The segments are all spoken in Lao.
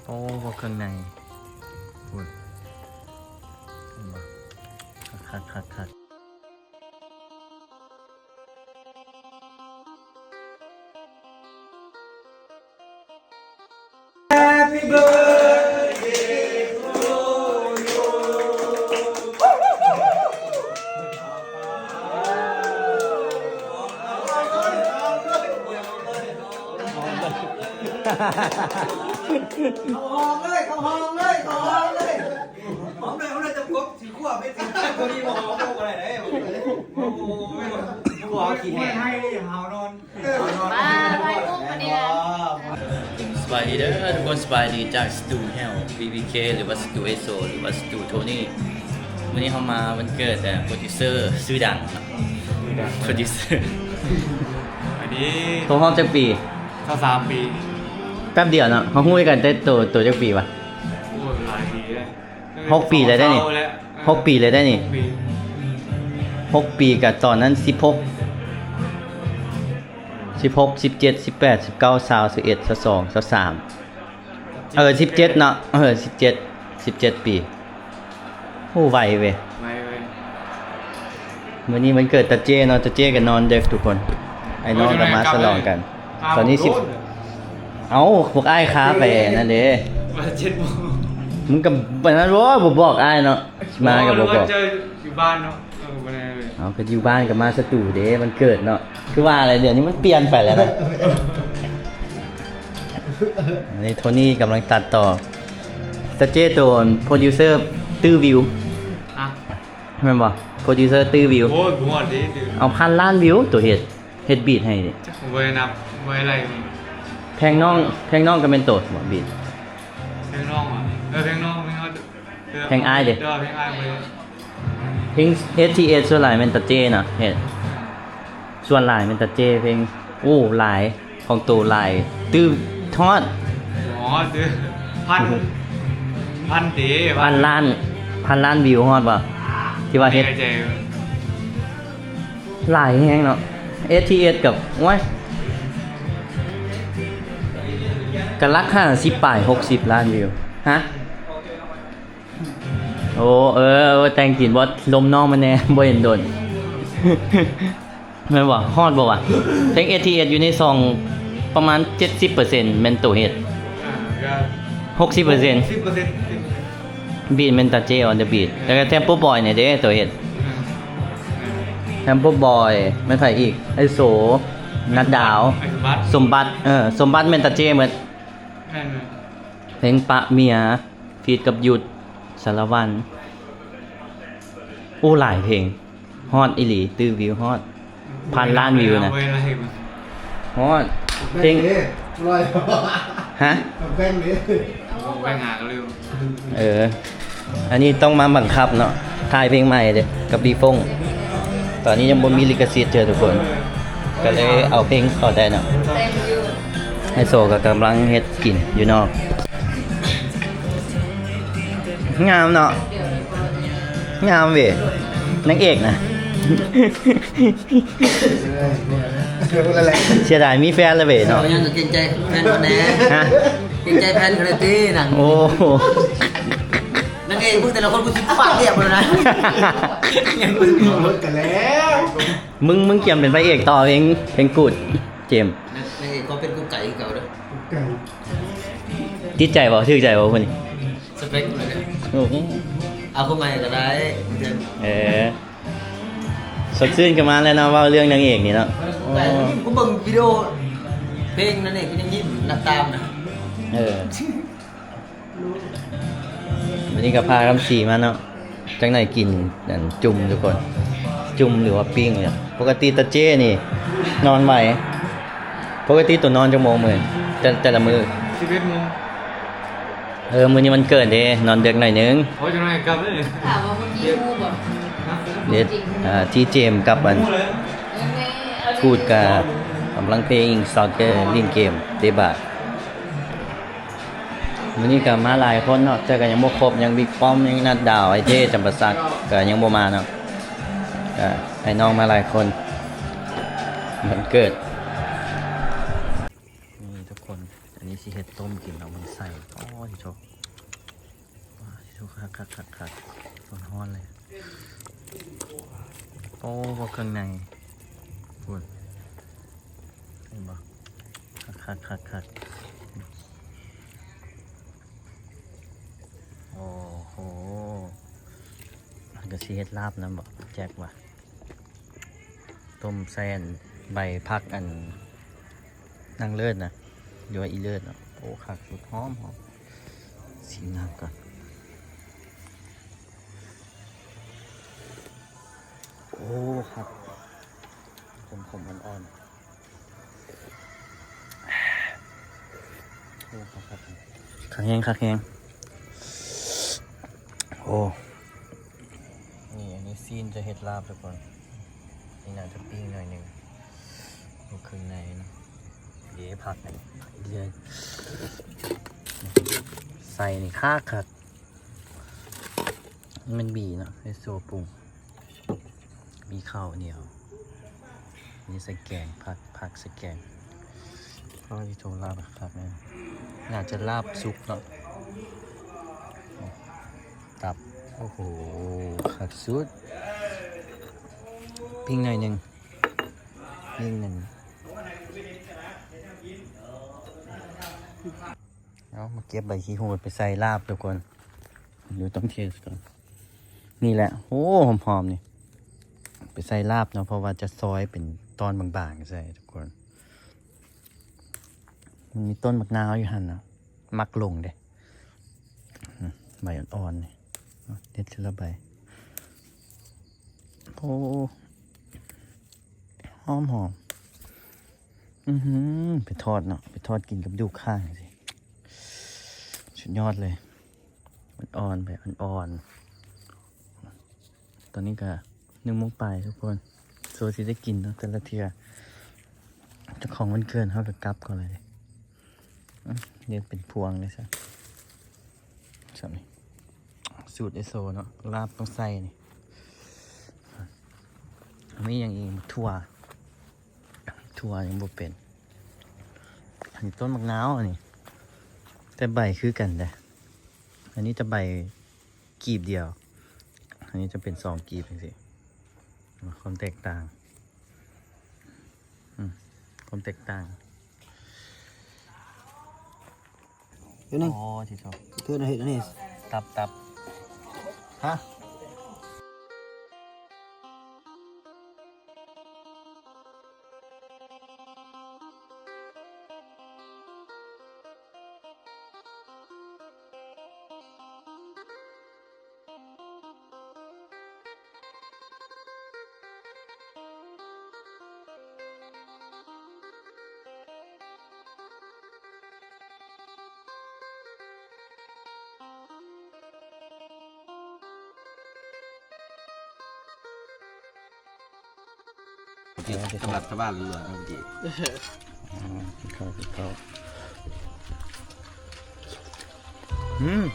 ໂອ້ ພວກເຄື່ອງໃນພຸ້ນ ເຫັນບໍ່ ຄັກໆໆໆ. Happy birthday to you. ເຂົ້າຫ້ອງເລີຍ ເຂົ້າຫ້ອງເລີຍ ເຂົ້າຫ້ອງເລີຍ. ຫອມໄດ້ ຫອມໄດ້ ຈະຄົບ ຊິຂວບເຮັດ ຊິ ຕົວນີ້ບໍ່ຫອມບໍ່ໄດ້ເດ້. ໂອ້ຍ ບໍ່ຂີ້ແຫ້ງ ໃຫ້ຫາວນອນ ຫາວນອນ. ສະບາຍດີເດີທຸກຄົນ ສະບາຍດີຈາກສະຕູແຮວ ວີວີເຄ ຫຼືວ່າສະຕູເອໂຊ ຫຼືວ່າສະຕູໂທນີ້. ມື້ນີ້ເຮົາມາວັນເກີດ ເອີ ໂປຣດິວເຊີຊື່ດັງ ໂປຣດິວເຊີ ອັນນີ້ ຄົບຮອບຈັກປີ? ຊາວສາມປີ. ແປັບດຽວເນາະ ເຮົາຮູ້ຈັກກັນແຕ່ໂຕ ໂຕຈັກປີວະ? ໂອ້ຍ ຫຼາຍປີແລ້ວ. ຫົກປີແລ້ວເດ້ນີ້ ຫົກປີແລ້ວເດ້ນີ້ ຫົກປີ ຫົກປີ ກະຕອນນັ້ນສິບຫົກ ສິບຫົກ ສິບເຈັດ ສິບແປດ ສິບເກົ້າ ຊາວ ຊາວເອັດ ຊາວສອງ ຊາວສາມ ເອີ ສິບເຈັດເນາະ ເອີ ສິບເຈັດ ສິບເຈັດປີ. ໂອ້ ໄວເວີຍ ໄວເວີຍ. ມື້ນີ້ວັນເກີດຕາເຈ້ເນາະ ຕາເຈ້ກໍນອນເດິກທຸກຄົນ ອ້າຍນ້ອງກໍມາສະຫຼອງກັນ. ຕອນນີ້ສິບ ເອົ້າ ພວກອ້າຍຄາໄປນັ້ນເດ້ ວ່າເຈັດໂມງ ມຶງກໍປານນັ້ນບໍ່ ບໍ່ບອກອ້າຍເນາະ ມາກໍບໍ່ບອກ. ເຈົ້າຢູ່ບ້ານເນາະ ເອີ ບໍ່ໄດ້ເລີຍ. ເອົາ ກໍຢູ່ບ້ານກໍມາສະຕູເດ້ ວັນເກີດເນາະ. ຄືວ່າແຫຼະ ດຽວນີ້ມັນປ່ຽນໄປແລ້ວນະ. ອັນນີ້ໂທນີ້ກຳລັງຕັດຕໍ່ ຕາເຈ້ໂຕໂປຣດິວເຊີຕື້ວິວ ຮະ? ແມ່ນບໍ່? ໂປຣດິວເຊີຕື້ວິວ. ໂອ້ຍ ບໍ່ຮອດເດ້ ເອົາພັນລ້ານວິວ ໂຕເຮັດ ເຮັດບີດໃຫ້ເດ້. ຈັກ ບໍ່ໄດ້ນັບ ບໍ່ໄດ້ໄລ່. ແພງນ້ອງ ແພງນ້ອງກໍແມ່ນໂຕບໍບີດ? ແພງນ້ອງຫວາ? ເອີ ແພງນ້ອງ ແພງນ້ອງ ເອີ ແພງອ້າຍເດ້. ເອີ ແພງອ້າຍເລີຍ. ເພງເອັດທີເອັດສ່ວນຫຼາຍແມ່ນຕາເຈ້ນະເຮັດ ສ່ວນຫຼາຍແມ່ນຕາເຈ້ເພງ. ໂອ້ ຫຼາຍ ຂອງໂຕຫຼາຍ ຕື້ຮອດ ຮອດ ຕື້ ພັນ ພັນເດ້ ພັນລ້ານ ພັນລ້ານວິວຮອດບໍ່? ທີ່ວ່າເຮັດ ຫຼາຍແຮງເນາະ ເອັດທີເອັດ ກັບ ໂອ້ຍ ກະຫຼັກຫ້າສິບປາຍ ຫົກສິບລ້ານວິວ. ຮະ? ໂອ້ ເອີ ແຕ່ງກິນບໍ່ ລົມນ້ອງມາແດ່ ບໍ່ເຫັນດົນ. ແມ່ນບໍ່? ຮອດບໍ່ວະ? ເພງເອັດທີເອັດຢູ່ໃນຊ່ອງປະມານເຈັດສິບເປີເຊັນແມ່ນໂຕເຮັດ ອ່າ ກໍຫົກສິບເປີເຊັນ ຫົກສິບເປີເຊັນ ບີດແມ່ນຕາເຈ້ອອນເດີບີດ ແລ້ວກໍເທັມໂປບອຍນີ້ເດ້ໂຕເຮັດ ອ່າ ເທັມໂປບອຍ ແມ່ນໃຜອີກ? ໄອໂສ ນັດດາວ ໄອສົມບັດ ສົມບັດ ເອີ ສົມບັດແມ່ນຕາເຈ້ໝົດ. ແມ່ນໆ ເພງປະເມຍ ຟີດກັບຍຸດ ສາລະວັນ. ໂອ້ ຫຼາຍເພງ ຮອດອີ່ຫຼີ ຕື້ວິວ ຮອດພັນລ້ານວິວນະ. ຮອດເພງ ຮ້ອຍ ຮະ? ແບ່ງເດ້ ແບ່ງຫາກັນເລີຍ. ເອີ ອັນນີ້ຕ້ອງມາບັງຄັບເນາະ ຖ່າຍເພງໃໝ່ເດ້ກັບດີຟົງ ຕອນນີ້ຍັງບໍ່ມີລິຂະສິດເທື່ອທຸກຄົນ ກໍເລີຍເອົາເພງເຂົ້າໄດ້ເນາະ. ໄອໂສກໍກຳລັງເຮັດກິນຢູ່ນອກ. ງາມເນາະ ງາມເວີຍ ນາງເອກນະ. ເສຍດາຍມີແຟນແລ້ວເວີຍເນາະ. ເຈົ້າຍັງກໍເກງໃຈແຟນເຂົາແດ່. ຮະ? ເກງໃຈແຟນເຂົາແດ່ຕິນະ. ໂອ້ ນາງເອກ ມຶງແຕ່ລະຄົນ ກູຊິປາກແຕກໝົດແລ້ວນະ. ຫມດກັນແລ້ວ. ມຶງ ມຶງກຽມເປັນພະເອກຕໍ່ເພງ ເພງກູດ ເຈມ. ນາງເອກຂໍເປັນກຸກໄກ່ຄືເກົ່າເດີ. ຕິດໃຈບໍ່? ຖືກໃຈບໍ່ຜູ້ນີ້? ສະເປັກເລີຍ. ໂອ້ໂຫ ເອົາຜູ້ໃໝ່ກໍໄດ້. ເອີ ສົດຊື່ນຂຶ້ນມາແລ້ວເນາະ ເວົ້າເລື່ອງນາງເອກນີ້ເນາະ. ໂອ້ ກູເບິ່ງວິດີໂອເພງນັ້ນນີ້ ກູຍັງຍິ້ມຕາມນະ. ເອີ ວັນນີ້ກໍພາຄຳສີມາເນາະ ຈັກໜ້ອຍກິນອັນຈຸ່ມທຸກຄົນ ຈຸ່ມ ຫຼືວ່າປີ້ງເນາະ. ປົກກະຕິຕາເຈ້ນີ້ນອນໄວ ປົກກະຕິໂຕນອນຈັກໂມງມື້ ແຕ່ ແຕ່ລະມື້? ສິບເອັດໂມງ. ເອີ ມື້ນີ້ວັນເກີດເດ້ ນອນເດິກໜ້ອຍໜຶ່ງ. ໂອ້ຍ ຈັກໜ້ອຍກັບເລີຍ. ຖາມວ່າມື້ກີ້ຮູ້ບໍ່? ເດັດ ອ່າ ທີ່ເຈມກັບອັນ ເອີ ແມ່ ກູດກະກຳລັງ playing soccer ຫຼິ້ນເກມເຕະບານ. ມື້ນີ້ກໍມາຫຼາຍຄົນເນາະ ແຕ່ກໍຍັງບໍ່ຄົບ ຍັງບິກປ້ອມ ຍັງນັດດາວ ໄອເທ ຈຳປາສັກ ກໍຍັງບໍ່ມາເນາະ. ກໍໃຫ້ນ້ອງມາຫຼາຍຄົນ ວັນເກີດ. ນີ້ທຸກຄົນ ອັນນີ້ຊິເຮັດຕົ້ມ ກິນເອົາມັນໃສ່ ໂອ້ຍໂທ້ ວ້າຍໂທ້ ຄັກໆໆໆ ຮ້ອນໆເລີຍ ໂອ້ ພວກເຄື່ອງໃນ ພຸ້ນ ເຫັນບໍ່ ຄັກໆໆໆ ໂອ້ໂຫ ມັນກະຊິເຮັດລາບນຳບໍ່ ແຈັກວ່າ ຕົ້ມໃສ່ອັນໃບຜັກອັນນາງເລີດນະ ຫຼືວ່າອີເລີດເນາະ ໂອ້ ຄັກສຸດ ຫອມໆ ຊີມນ້ຳກ່ອນ ໂອ້ ຄັກ ຂົມໆ ອ່ອນໆ ໂອ້ ຄັກໆ ຄັກແຮງ ຄັກແຮງ ໂອ້ ນີ້ ອັນນີ້ຊີ້ນຈະເຮັດລາບທຸກຄົນ ນີ້ໜ້າຈະປີ້ງໜ້ອຍໜຶ່ງ ເຄື່ອງໃນເນາະ ເດ ຜັກນີ້ເລີຍ ໃສ່ນີ້ຄັກໆ ມັນມີເນາະ ເຮັດໂຊປຸງ ມີເຂົ້າໜຽວ ນີ້ໃສ່ແກງ ຜັກ ຜັກໃສ່ແກງ ໂອ້ຍ ໂທລາບຄັກແນ່ ໜ້າຈະລາບສຸກເນາະ ຕັບ ໂອ້ໂຫ ຄັກສຸດ ປີ້ງໜ້ອຍໜຶ່ງ ປີ້ງໜຶ່ງ ເອົາ ມາເກັບໃບຂີ້ຫູດໄປໃສ່ລາບທຸກຄົນ ດຽວຕ້ອງເທສະກ່ອນ ນີ້ແຫຼະ ໂອ້ ຫອມໆ ນີ້ ໄປໃສ່ລາບເນາະ ເພາະວ່າຈະຊອຍເປັນຕອນບາງໆ ໃສ່ທຸກຄົນ ມັນມີຕົ້ນໝາກນາວຢູ່ຫັ້ນນະ ໝາກຫຼົງເດ້ ອືມ ໃບອ່ອນໆ ນີ້ ເດັດທີລະໃບ ໂອ້ ຫອມໆ ອືຫື ໄປທອດເນາະ ໄປທອດກິນກັບດູກຂ່າງຊີ້ ສຸດຍອດເລີຍ ອ່ອນໆ ໄປອ່ອນໆ ຕອນນີ້ກະໜຶ່ງໂມງປາຍທຸກຄົນ ໂຊຊິໄດ້ກິນເນາະ ແຕ່ລະເທື່ອ ເຈົ້າຂອງວັນເກີດເຮົາກະກັບກ່ອນເລີຍ ອືມ ເຮັດເປັນພວງເລີຍຊະ ສ່ຳນີ້ ສູດເອໂຊເນາະ ລາບຕ້ອງໃສ່ນີ້ ມີຫຍັງອີກ ຖົ່ວ ຖົ່ວຍັງບໍ່ເປັນ ອັນນີ້ຕົ້ນໝາກນາວ ອັນນີ້ ແຕ່ໃບຄືກັນເດ້ ອັນນີ້ຈະໃບກີບດຽວ ອັນນີ້ຈະເປັນສອງກີບຈັ່ງຊີ້ ຄວາມແຕກຕ່າງ ອືມ ຄວາມແຕກຕ່າງ ຢູ່ນີ້ ໂອ້ ທີ່ຊອບ ເຮັດອັນນີ້ ຕັບ ຕັບ ຮະ? ສຳລັບຊາວບ້ານລ້ວນໆ ເມື່ອກີ້ ອືມ ກິນເຂົ້າ ກິນເຂົ້າ ອືມ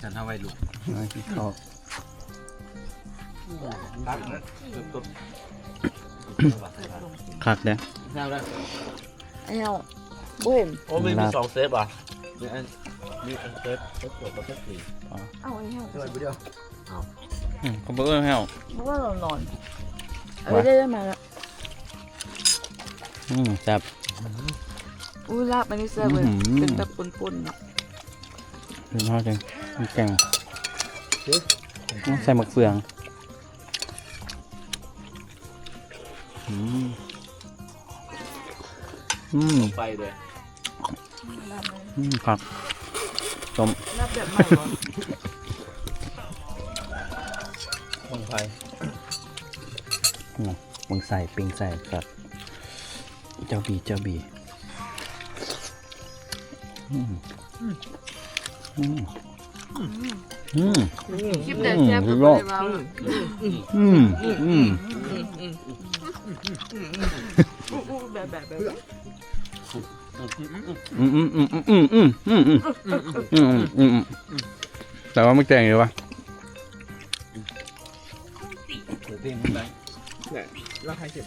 ຊັ້ນເຮົາໄວ້ລຸກ ມາກິນເຂົ້າ ຄັກເນາະ ຄັກເດ້ ແລ້ວ ບໍ່ເຫັນ ໂອ້ ມີ ມີສອງເຊບຫວາ? ມີອັນ ມີອັນເຊບ ເຊບໂກດກັບເຊບກຣີນ ເອົາອັນນີ້ ເອົາ ເອົາ ອືມ ເຂົາບໍ່ເອີ້ນແຫ້ວ ບໍ່ວ່ານອນ ເອີ ໄດ້ ໄດ້ມາແລ້ວ ອືມ ແຊບ ອູ້ຍ ລາບອັນນີ້ແຊບເວີຍ ອືມ ເປັນແບບປົ່ນໆ ເນາະ ເປັນທອດຈັ່ງ ແກງ ອືມ ໃສ່ໝາກເຟືອງ ອືມ ອືມ ໄປເດີ້ ອືມ ຄັກ ຕົ້ມ ລາບແບບໃໝ່ບໍ່? ບັ້ງໄຟ ອືມ ບັ້ງໄຟ ປີ້ງໃສ່ຄັກ ເຈົ້າບີ ເຈົ້າບີ ອືມ ອືມ ອືມ ອືມ ຄລິບໃດແຊບກວ່າ ອືມ ອືມ ອືມ ແບບ ແບບ ແບບ ອືມ ອືມ ແຕ່ວ່າມັນແກງຢູ່ວະ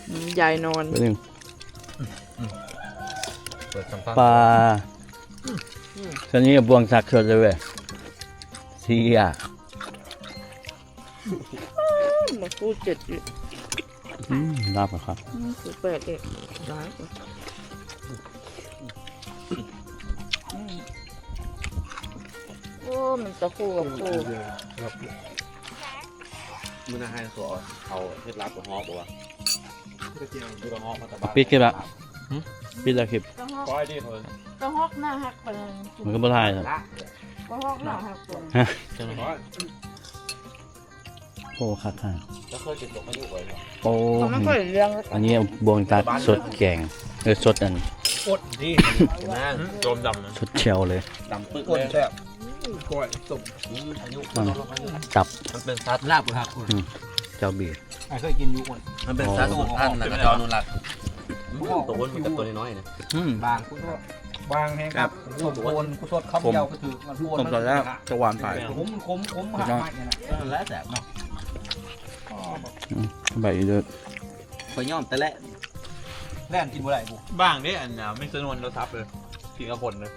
ອືມ ຍາຍນອນ ອືມ ເປີດສຳພັນ ປາ ອືມ ຕອນນີ້ບ່ວງສັກສົດເລີຍເວີຍ ເສຍ ມາຄູ່ເຈັດອີກ ອືມ ລາບກໍຄັກ ອືມ ຄືແປດອີກ ຫຼາຍ ອືມ ໂອ້ ມັນຕະຄູ່ກັບຄູ່ ມື້ໜ້າໃຫ້ຕົວເອົາເຮັດລາບກະຮອກບໍ່ວະ? ກະຮອກມາແຕ່ບ້ານ ປິດຄລິບລະ ຫືມ ປິດລະຄລິບ ກະຮອກ ກະຮອກໜ້າຮັກປານນັ້ນ ມັນກໍບໍ່ຖ່າຍ ກະຮອກໜ້າຮັກປານນັ້ນ ຮະ ໂອ້ ຄັກໆ ເຈົ້າເຄີຍກິນຕົກພາຍຸບໍ່? ໂອ້ ມັນກໍເລື່ອງ ອັນນີ້ບ່ວງຕັກສົດແກງ ເອີ ສົດອັນ ອົດດີ ໂຈມດຳ ສົດແຈ່ວເລີຍ ດຳປຶກເລີຍ ແຊບ ກ້ອຍຕົ້ມ ອືມ ພາຍຸ ອືມ ຕັບ ມັນເປັນສັດລາບຄັກ ອືມ ເຈົ້າບີ ອ້າຍເຄີຍກິນຢູ່ ມັນເປັນສັດສູນພັນນະ ເຂົາເຈົ້າອະນຸລັກ ອືມ ໂຕອ້ວນມັນກັບໂຕນ້ອຍໆນະ ອືມ ບາງ ບາງແຮງ ແຊບ ສົມຄວນ ສດຄຳດຽວກໍຖືກ ມັນຄວນ ສົມແລ້ວ ຈະຫວານປາຍ ຂົມ ຂົມ ຂົມ ຫັກໄມ້ນະ ນັ້ນແຫຼະແຊບເນາະ ອືມ ໃບເດີ ຂ້ອຍຍອມແຕ່ແລະ ແລ່ນກິນບໍ່ໄດ້ພຸ້ນ ບາງເດ້ ອັນ ແມ່ນສະໜວນລະສັບເລີຍ ກິນກັບຂົນເລີຍ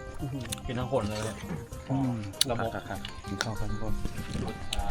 ກິນທັງຂົນເລີຍ ອືມ ລະມົກ ຄັກໆ ກິນເຂົ້າກັນກ່ອນ ອ່າ